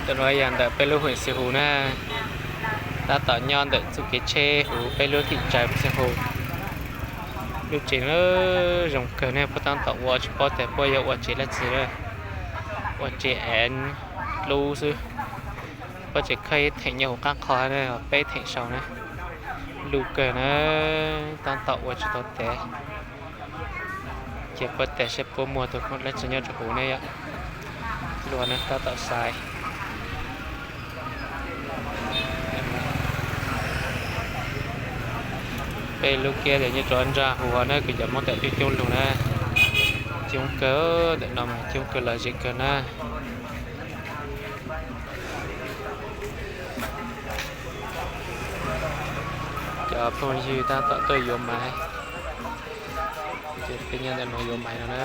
Tam no yog ntawm peb lub huyện Xi Hu na, tab tom nyob ntawm txoj kev tsheb huv peb lub thim tsawv Xi Hu. Lub tsev zoo kawg ne, puab tab tom ua tsis paub tias puab yuav ua tsev dab tsi, ua tsev ev dlub xwb. Puab tseem khawb ib theem nyob huv qab qho, peb theem saud na. Luj kawg na, tab tom ua tsis tau tes. Ces puab tes seb puab muaj tus khoom dab tsi nyob rau huv ne yom. Luag na tab tom xaiv. Peb lub kiab tias nyob rau nrag huv na, kuj cov Hmoob tam coob coob lug na. Coob kawg, ntawm no mas coob kawg lom zem kawg na. Cov phooj ywg tab tom tuaj yuav maiv, ces peb nyob ntawm no yuav maiv no na.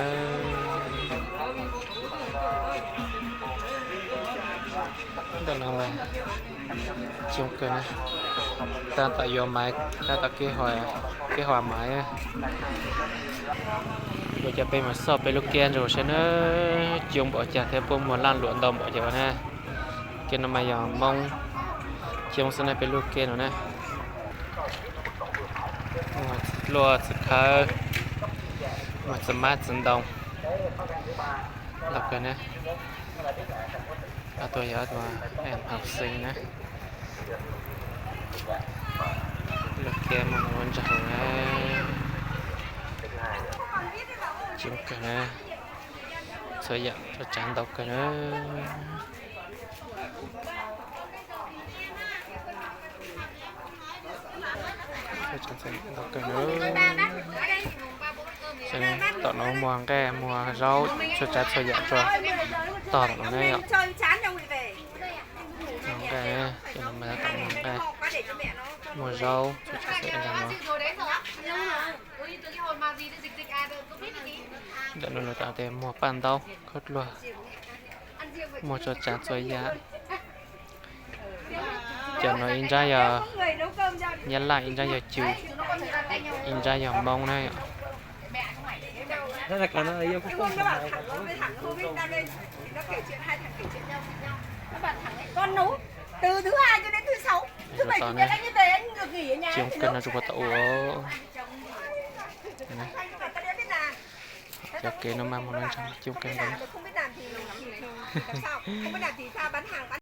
Ntawm no coob kawg na, tab tom yuav maiv, tab tom keb hua maiv. Kuv coj peb mus xauj peb lub kiab ntsuag saib na, coob npaum cas thiab puab muag laj luam ntau npaum cas na. Kiab no mas yog Hmoob coob xwb na, peb lub kiab no na. Muag txiv luaj txiv khawb, muag txiv mab txiv ntoo ntau kawg na. Tuaj yog tus em học sinh na. Lub kiab muaj ntau ntsuag na, coob kawg na, txhua yam tso tsav ntau kawg na. Tom no muag nqaij muag zaub tso tsav txhua yam rau tog tom no ne yom. Muag nqaij, tom no muag nqaij, muag zaub tso tsav txhua yam no. Ntawm no lawv tas tes muag paj ntaub khaub dluag, muag tso tsav txhua yam. Cov no ib nrab yog Nyab Laj, ib nrab yog Cws, ib nrab yog Hmoob na. Coob kawg no tsis pom tau ua. Cov kev no mas muag no ntshai coob kawg nkaus.